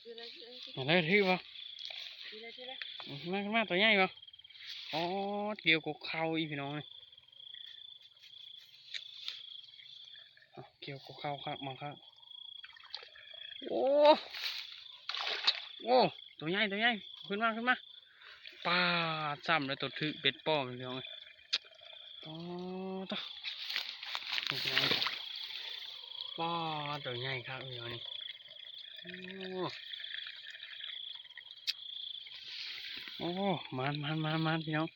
ມາເລີຍ ຖືບໍ່? ມາ ມາ ຕົວໃຫຍ່ບໍ່? ອໍ ກ່ຽວກົບເຂົ້າອີກ ພີ່ນ້ອງເອີຍ. ເອົາ ກ່ຽວກົບເຂົ້າຄັກມາຄັກ. ໂອ້ ໂອ້ ຕົວໃຫຍ່ ຕົວໃຫຍ່ ຂຶ້ນມາ ຂຶ້ນມາ. ປາດ ຊ້ຳແລ້ວ ຕົວຖືກເບັດປ້ອມ ພີ່ນ້ອງເອີຍ. ປາດ ໂທ້ ປາດ ຕົວໃຫຍ່ຄັກ ພີ່ນ້ອງນີ້. ໂອ້ ໂອ້ ໝານ ໝານ ໝານ ໝານ ພີ່ນ້ອງ.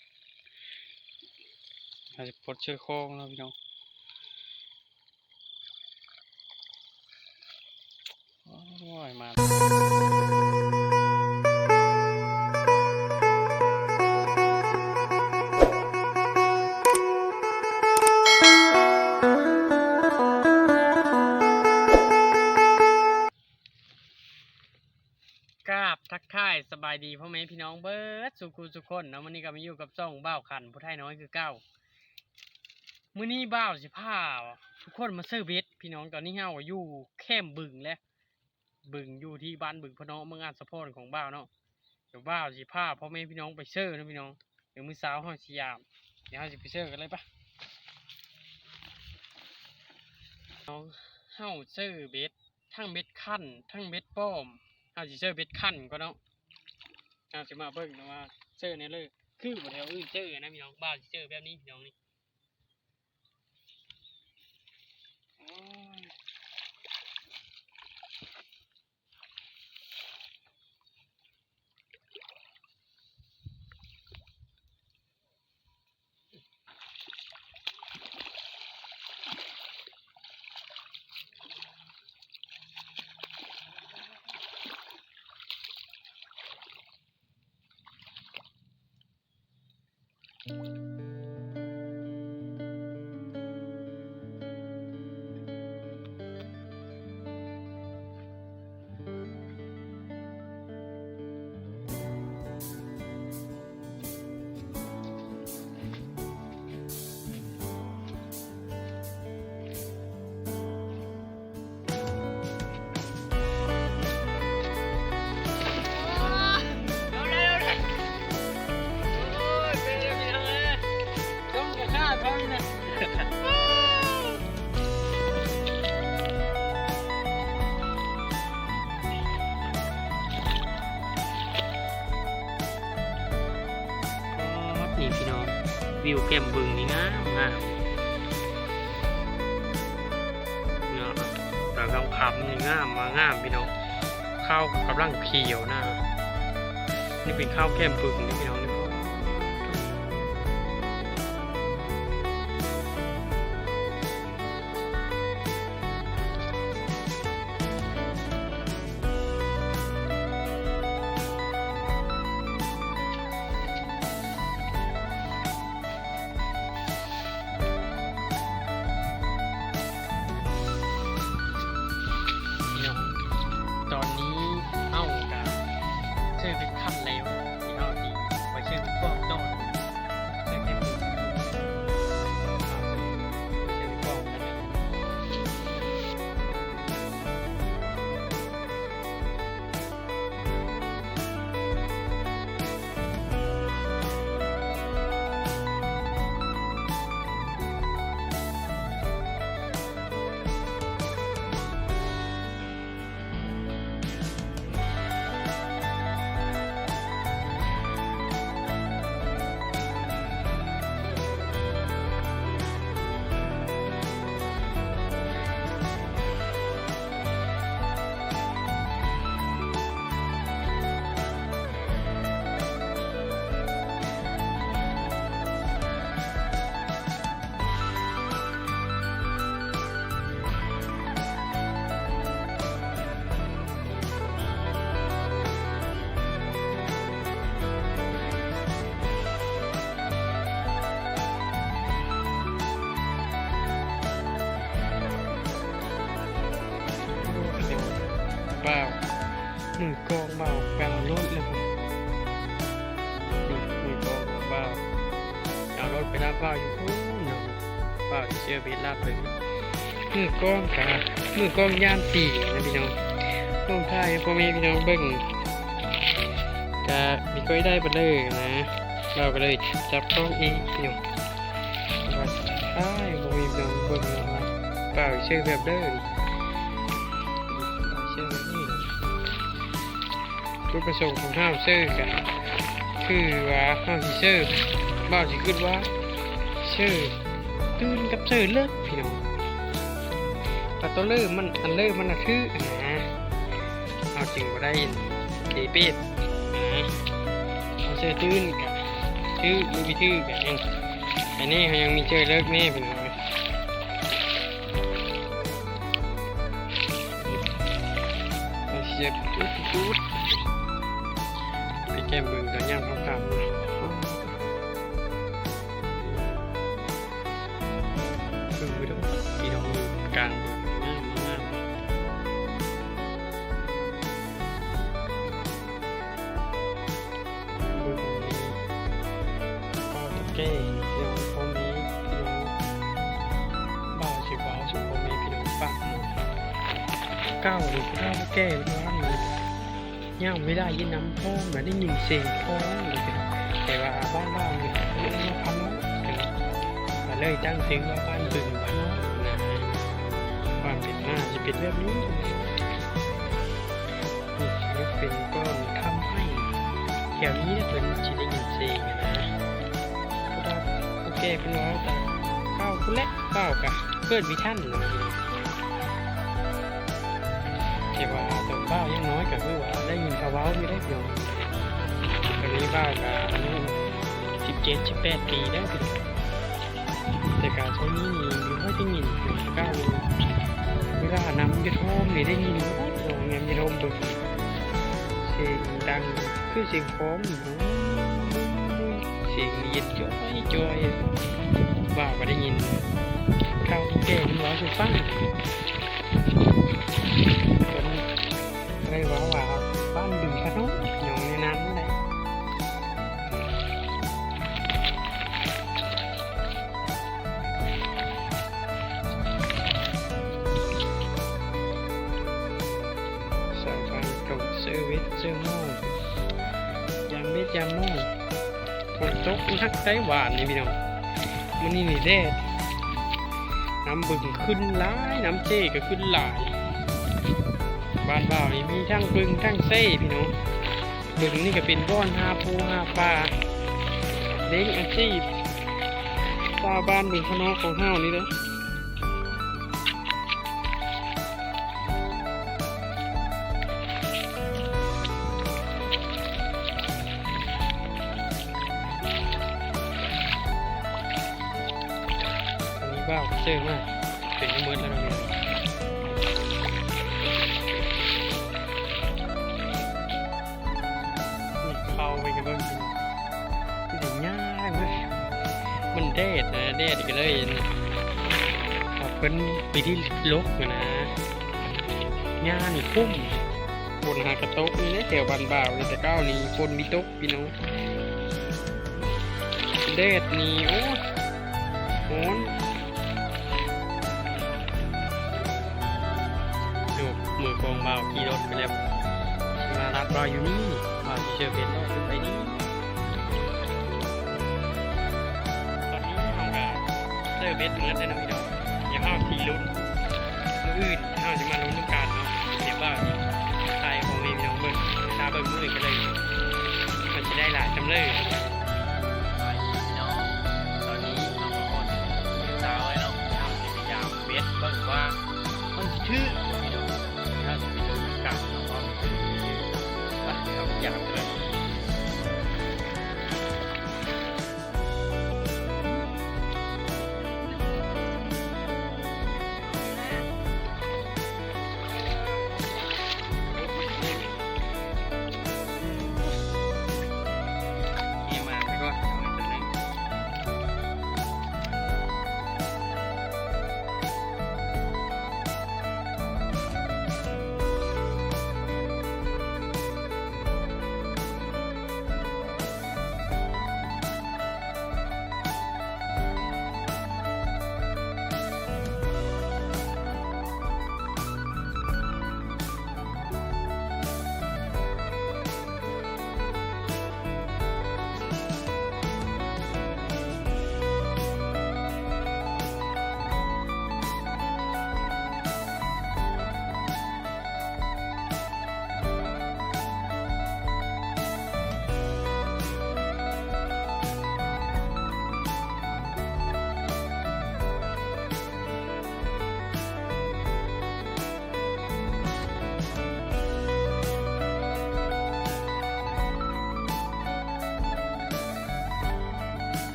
ອາດຈະປົດເຊີຄອງແລ້ວ ພີ່ນ້ອງ. ໂອ້ຍ ມາ ກາບທັກທາຍສະບາຍດີພໍ່ແມ່ພີ່ນ້ອງເບິດສູ່ຄູ່ສູ່ຄົນເນາະ. ມື້ນີ້ກໍມາຢູ່ກັບຊ່ອງບ່າວຂັນຜູ້ໄທນ້ອຍຄືເກົ່າ. ມື້ນີ້ບ່າວຊິພາທຸກຄົນມາເຊີເບັດ ພີ່ນ້ອງ. ຕອນນີ້ເຮົາກໍຢູ່ແຄມບຶງແຫຼະ ບຶງຢູ່ທີ່ບ້ານບຶງພະເນາະ ເມືອງອາດສະພອນຂອງບ່າວເນາະ. ດຽວບ່າວຊິພາພໍ່ແມ່ພີ່ນ້ອງໄປເຊີເນາະ ພີ່ນ້ອງ. ດຽວມື້ເຊົ້າເຮົາຊິຢາມ ດຽວເຮົາຊິໄປເຊີກັນເລີຍປະ. ເຮົາເຊີເບັດ ທັງເບັດຄັນ ທັງເບັດປ້ອມ. ເຮົາຊິເຊີເບັດຄັນກ່ອນເນາະ. ເຮົາຊິມາເບິ່ງນຳວ່າເຊີແນວເລີ ຄືບໍ່ແຖວອື່ນເຊີນະ ພີ່ນ້ອງ. ບ່າວຊິເຊີແບບນີ້ ພີ່ນ້ອງນີ້. ນີ້ພີ່ນ້ອງ ວິວແຄມບຶງນີ້ງາມໆ ເນາະ. ແລ້ວກໍຄຳນີ້ງາມມາງາມພີ່ນ້ອງ ເຂົ້າກຳລັງຂຽວນະ. ນີ້ເປັນເຂົ້າແຄມບຶງນີ້ພີ່ນ້ອງ. ພີ່ນ້ອງ ຕອນນີ້ເຮົາກະເຊີເປັນຄັນແລ້ວ ທີ່ເຮົາຊິໄປເຊີເປັນກອງຕໍ່ ເຊີເປັນ ເຊີເປັນກອງ. ບ່າວ ມືກອງບ່າວໄປເອົາລົດແລ້ວພຸ້ນ. ນີ້ ມືກອງບ່າວ ເອົາລົດໄປຮັບບ່າວຢູ່ພຸ້ນເນາະ. ບ່າວຊິເຊີເບັດລັບເລີຍ. ມືກອງກະ ມືກອງຍາມປີນະພີ່ນ້ອງ. ຕ້ອງຖ່າຍໃຫ້ພໍ່ແມ່ພີ່ນ້ອງເບິ່ງ ກະມີກ້ອຍໄດ້ປານເລີນະ ເຮົາກໍເລີຍຈັບກ້ອງເອງພີ່ນ້ອງ ວ່າຖ່າຍໃຫ້ພໍ່ແມ່ພີ່ນ້ອງເບິ່ງວ່າປາເຊີແບບໃດ ປາເຊີແບບນີ້. ຈຸດປະສົງຂອງເຮົາເຊີກະຄືວ່າເຮົາຊິເຊີ ເວົ້າຊິຄິດວ່າເຊີຕື່ນກັບເຊີເລິກພີ່ນ້ອງ ປາໂຕເລີມັນ ອັນເລີມັນນະຖືກຫັ້ນນະ ເຮົາຈຶ່ງບໍ່ໄດ້ເດເປດນະ ເຮົາເຊີຕື່ນກະຖືກ ຫຼືບໍ່ຖືກກະຍັງ ອັນນີ້ເຮົາຍັງມີເຊີເລິກແນ່ພີ່ນ້ອງ. ໄປແກ້ມເບິ່ງຕອນຍາມເຮົາຂາມ ຄືເດີ ພີ່ນ້ອງ ກາງງາມ ງາມ. ເບິ່ງນີ້ ເວົ້າຕະແກ່ ພີ່ນ້ອງ ພໍ່ແມ່ພີ່ນ້ອງ ບ່າວຊິເວົ້າສູ່ພໍ່ແມ່ພີ່ນ້ອງຟັງ ເກົ່ານີ້ ເຖົ້າແກ່ເພິ່ນວ່ານີ້ ຍາມເວລາຢູ່ນຳໂຮມນະ ໄດ້ຍິນສຽງໂຮມ ແຕ່ວ່າບ້ານລາວນີ້ເອີ້ນວ່າພະໂນ ກໍເລີຍຕັ້ງຊື່ວ່າບ້ານບຶງພະໂນນະ ຄວາມເປັນມາຊິເປັນແບບນີ້. ນີ້ເປັນກ້ອນຄຳໄມ້ ແຖວນີ້ແຫຼະເພິ່ນຊິໄດ້ຍິນສຽງນະ ເພາະວ່າຜູ້ແກ່ເພິ່ນເວົ້າຕາເກົ່າພຸ້ນແຫຼະ ບ່າວກະເກີດບໍ່ທັນນະ ແຕ່ວ່າຕອນບ່າວຍັງນ້ອຍກະຄືວ່າໄດ້ຍິນເຂົາເວົ້າຢູ່ເດ້ພີ່ນ້ອງ ຕອນນີ້ບ່າວກະອາຍຸສິບເຈັດ ສິບແປດປີແລ້ວພີ່ນ້ອງ. ແຕ່ການໃຊ້ໜີ້ນີ້ບໍ່ຄ່ອຍໄດ້ຍິນ ແຕ່ການເວລານຳຢູ່ໂຮມນີ້ໄດ້ຍິນ ໂອ້ ແມ່ນຢູ່ໂຮມເບິ່ງ ສຽງດັງຄືສຽງຂອງ ສຽງເຢັນຈ້ອຍໆ ວ່າກໍໄດ້ຍິນເຖົ້າແກ່ເພິ່ນເວົ້າສູ່ຟັງ ເພິ່ນ ກໍເລີຍເວົ້າວ່າບ້ານບຶງພະໂນນ ຍອງໃນນັ້ນແຫຼະ ຊາວບ້ານຕ້ອງເຊີເວັດເຊີໝໍ້ ຍາມເວັດຍາມໝໍ້. ຝົນຕົກໜັກໄດ໋ວານນີ້ພີ່ນ້ອງ ມື້ນີ້ນີ້ແດດ ນ້ຳບຶງຂຶ້ນຫຼາຍ ນ້ຳເຈກໍຂຶ້ນຫຼາຍ ບ້ານບ່າວນີ້ມີທັງບຶງທັງເຊພີ່ນ້ອງ ບຶງນີ້ກໍເປັນບ່ອນຫາປູຫາປາ ເລ້ງອາຊີບຊາວບ້ານບຶງພະໂນຂອງເຮົານີ້ເດີ. ອັນນີ້ບ່າວເຊີມາເຕັມໄປໝົດແລ້ວເນາະ ເຂົ້າໄປກັນເບິ່ງ ມັນຫຍ້າເວີຍ ມັນແດດນະ ແດດກໍເລີຍ ເພິ່ນໄປທີ່ລົກນະ ຫຍ້ານີ້ຄຸ້ມ ຝົນຫາກະຕົກນີ້ແຫຼະ ແຖວບ້ານບ່າວນີ້ ແຕ່ເກົ່ານີ້ຝົນມີຕົກພີ່ນ້ອງ ແດດນີ້ ໂອ້ຍ ຮ້ອນ. ໂຍກມືຂອງບ່າວຂີ່ລົດໄປແລ້ວ ຊິມາລັດບ່າວຢູ່ນີ້ ບ່າວຊິເຊີເບັດເນາະ ຂຶ້ນໄປນີ້ ຕອນນີ້ເຮົາກະເຊີເບັດໝົດແລ້ວເນາະພີ່ນ້ອງ ດຽວເຮົາຊິລຸ້ນ ມື້ອື່ນເຮົາຊິມາລຸ້ນນຳກັນເນາະ ດຽວບ່າວຊິຖ່າຍໃຫ້ພໍ່ແມ່ພີ່ນ້ອງເບິ່ງ ຖ້າເບິ່ງມື້ອື່ນກໍໄດ້ ມັນຊິໄດ້ຫຼາຍສ່ຳໃດ. ສະບາຍດີພີ່ນ້ອງ ຕອນນີ້ເຮົາກໍຮອດເຂດຊາວແລ້ວເນາະ ເຮົາຊິໄປຢາມເບັດເບິ່ງວ່າມັນຊິຖືກບໍ່ພີ່ນ້ອງ ເຮົາຊິໄປເບິ່ງນຳກັນເນາະວ່າມັນຖືກບໍ່ຖືກ ໄປ ເຮົາໄປຢາມເບິ່ງ. ເ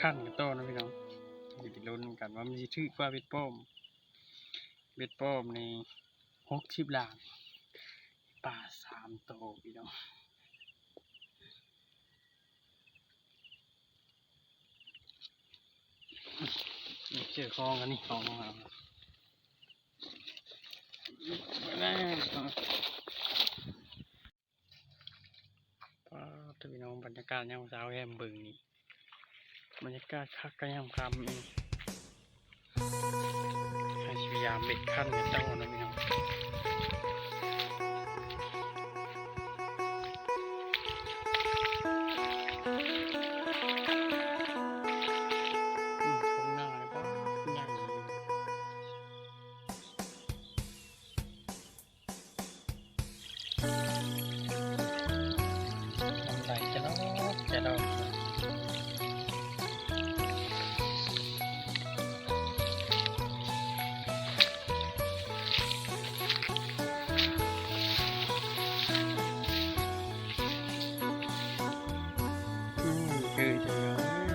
ຄັນກັນຕໍ່ເນາະພີ່ນ້ອງ ຊິໄປລຸ້ນນຳກັນວ່າມັນຊິຖືກກວ່າເບັດປ້ອມ. ເບັດປ້ອມນີ້ຫົກສິບລ້ານ ປາສາມໂຕພີ່ນ້ອງ. ເຈີຂອງອັນນີ້ ຂອງ ປາດ ພີ່ນ້ອງ ບັນຍາກາດຍາມເຊົ້າ ແຮມເບິ່ງນີ້ ບັນຍາກາດຄັກກະຍາມຄ່ຳອີກ. ໃຫ້ຊິຍາມເບັດຄັນກັນຕໍ່ເນາະພີ່ນ້ອງ. ອືມ ທົ່ງນານີ້ ປາດ ໃຫຍ່. ນ້ຳໄຫຼຈະຫຼອກຈະຫຼອກ. ອືມ ຄືຈັ່ງນັ້ນ.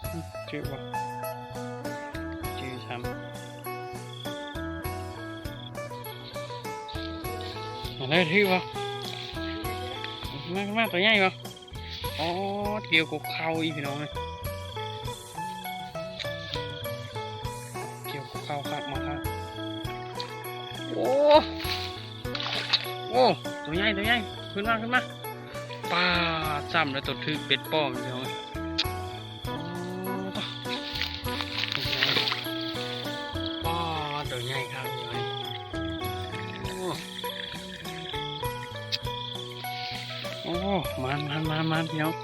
ອືມ ຈື່ບໍ່? ຈື່ຊ້ຳ. ມາເລີຍ ຖືບໍ່? ມາ ມາ ໂຕໃຫຍ່ບໍ່? ອໍ ກ່ຽວກັບເຂົ້າອີກ ພີ່ນ້ອງເອີຍ ກ່ຽວກັບເຂົ້າຄັກມາຄັກ. ໂອ້ ໂອ້ ໂຕໃຫຍ່ ໂຕໃຫຍ່ ຂຶ້ນມາ ຂຶ້ນມາ. ປາດ ຊ້ຳແລ້ວໂຕຖືກເບັດປ້ອມ ພີ່ນ້ອງເອີຍ. ໂອ້ ໂຕ ປາດ ໂຕໃຫຍ່ຄັກ ພີ່ນ້ອງເອີຍ. ໂອ້ ໂອ້ ມານ ມານ ມານ ມານ ພີ່ນ້ອງ.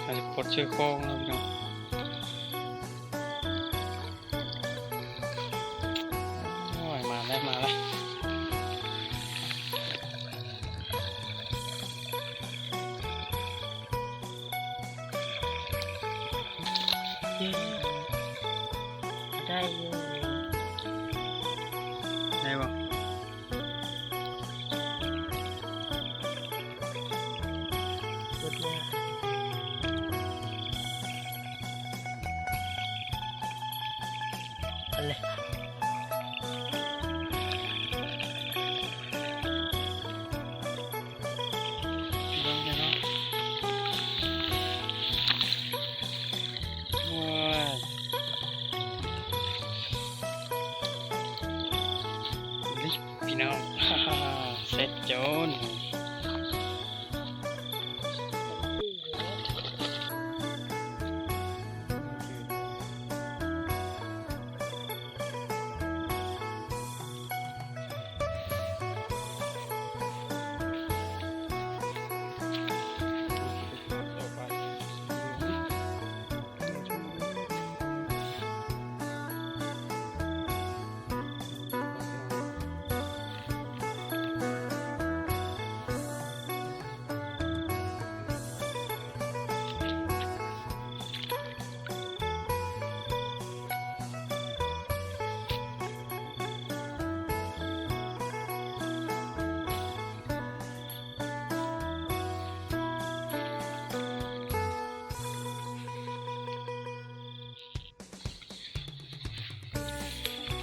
ອາດຈະປົດເຊືອກຂອງແລ້ວ ພີ່ນ້ອງ. ໂອ້ຍ ມາແລ້ວ ມາແລ້ວ. ໄດ້ຢູ່ ໄດ້ບໍ່? ສຸດຍອດ ອັນເລີຍ. ເບິ່ງເດີເນາະ ໂອ້ຍ ນີ້ພີ່ນ້ອງ ເສັດໂຈນ.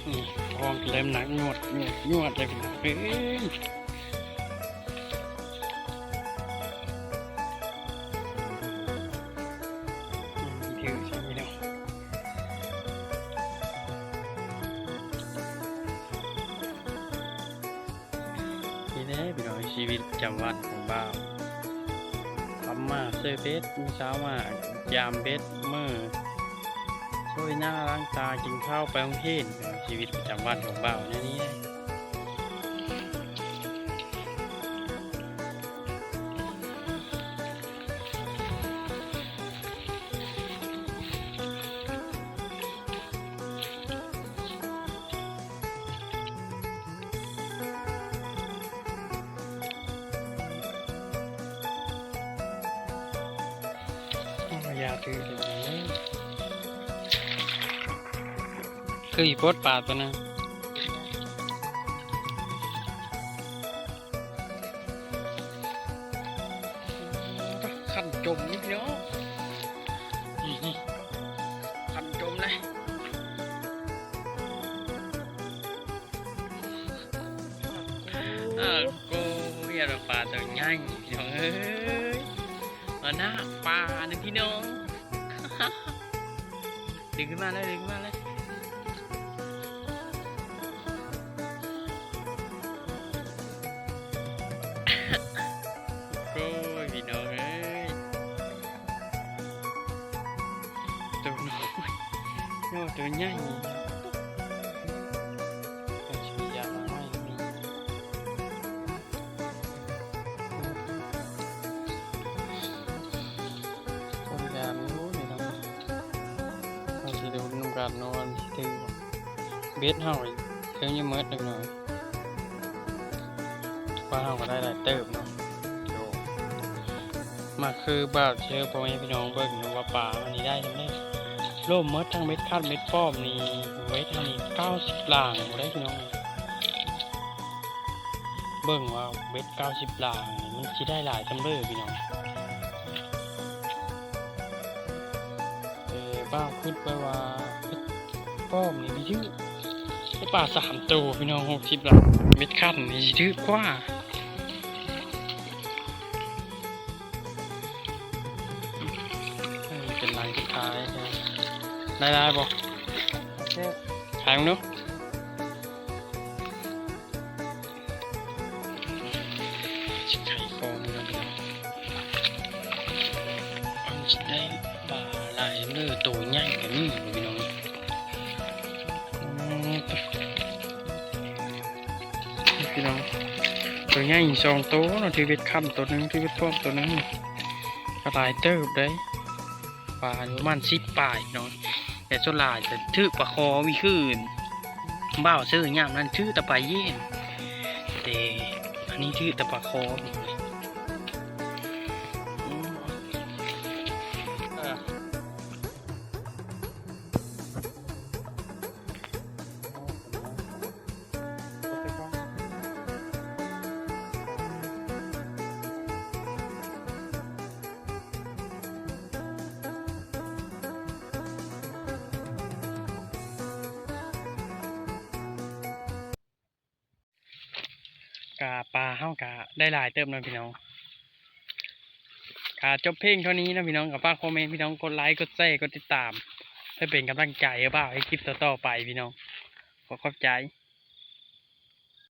ນີ້ ຄອງເລີ່ມໜັກ ຍວດ ຍວດ ຍວດເລີຍພີ່ນ້ອງເອີຍ. ນີ້ເດ້ພີ່ນ້ອງ ຊີວິດປະຈຳວັນຂອງບ່າວ ທຳມາຊື້ເບັດ ມື້ເຊົ້າມາຢາມເບັດ ມື້ຊ່ວຍໜ້າລ້າງຕາ ກິນເຂົ້າ ໄປໂຮງຮຽນ. ຊີວິດປະຈຳວັນຂອງບ່າວແນວນີ້. ຢ່າຖືເລີຍ ຄືອີໂພດປາຕົວນັ້ນ ຄັນຈົມນີ້ພີ່ນ້ອງ ຄັນຈົມເລີຍ. ເອີ ໂອ້ຍ ປາຕົວໃຫຍ່ພີ່ນ້ອງເອີຍ ອັນນະ ປາໜຶ່ງພີ່ນ້ອງ ດຶງຂຶ້ນມາເລີຍ ດຶງຂຶ້ນມາເລີຍ ໂອ້ຍ ພີ່ນ້ອງເອີຍ ໂຕນ້ອຍ ໂຕໃຫຍ່ ຄົນງາມຢູ່ນີ້ເນາະ ເຮົາຊິໄດ້ລຸ້ນນຳກັນເນາະ ວ່າມັນຊິຖືກບໍ່ ເບັດເຮົາເຖິງຍັງໝົດເລີຍເນາະ ວ່າເຮົາກໍໄດ້ຫຼາຍເຕີບເນາະ ໂອ້ ມາຄືບ່າວເຊີ ພໍ່ແມ່ພີ່ນ້ອງເບິ່ງເນາະ ວ່າປາມັນນີ້ໄດ້ສ່ຳໃດ ລວມໝົດທັງເບັດຄັນເບັດປ້ອມນີ້ ເບັດເຮົານີ້ເກົ້າສິບລາງພຸ້ນເດ້ພີ່ນ້ອງ ເບິ່ງວ່າເບັດເກົ້າສິບລາງນີ້ ມັນຊິໄດ້ຫຼາຍສ່ຳໃດພີ່ນ້ອງ ເອີ ບ່າວຄິດໄວ້ວ່າເບັດປ້ອມນີ້ມີຖືກ ໄດ້ປາສາມໂຕພີ່ນ້ອງ ຫົກສິບລາງ ເບັດຄັນນີ້ຊິຖືກກວ່າ ເປັນລາຍສຸດທ້າຍ ໄດ້ຫຼາຍບໍ່? ໂອເຄ ຖ່າຍເບິ່ງດູ ຊິໄຂຄອງເບິ່ງເນາະ ມັນຊິໄດ້ປາຫຼາຍເດີ ໂຕໃຫຍ່ກໍມີພີ່ນ້ອງ ອືມ ພີ່ນ້ອງ ໂຕໃຫຍ່ສອງໂຕເນາະ ຖືເບັດຄຳໂຕໜຶ່ງ ຖືເບັດປອມໂຕໜຶ່ງ ກໍຫຼາຍເຕີບເດ້ ປາຢູ່ປະມານສິບປາຍພີ່ນ້ອງ ແຕ່ສ່ວນຫຼາຍຈະຖືກປາຄໍວິຄືນ ບ່າວເຊີຍາມນັ້ນຖືກແຕ່ປາເຢັນ ແຕ່ອັນນີ້ຖືກແຕ່ປາຄໍ ອືມ ເອີ. ກະປາເຮົາກະໄດ້ຫຼາຍເຕີບເນາະພີ່ນ້ອງ ກະຈົບພຽງເທົ່ານີ້ເນາະພີ່ນ້ອງ ກະຝາກຄອມເມັນພີ່ນ້ອງ ກົດໄລ ກົດແຊ ກົດຕິດຕາມ ເພື່ອເປັນກຳລັງໃຈໃຫ້ບ່າວເຮັດຄລິບຕໍ່ໆໄປພີ່ນ້ອງ ຂໍຂອບໃຈ.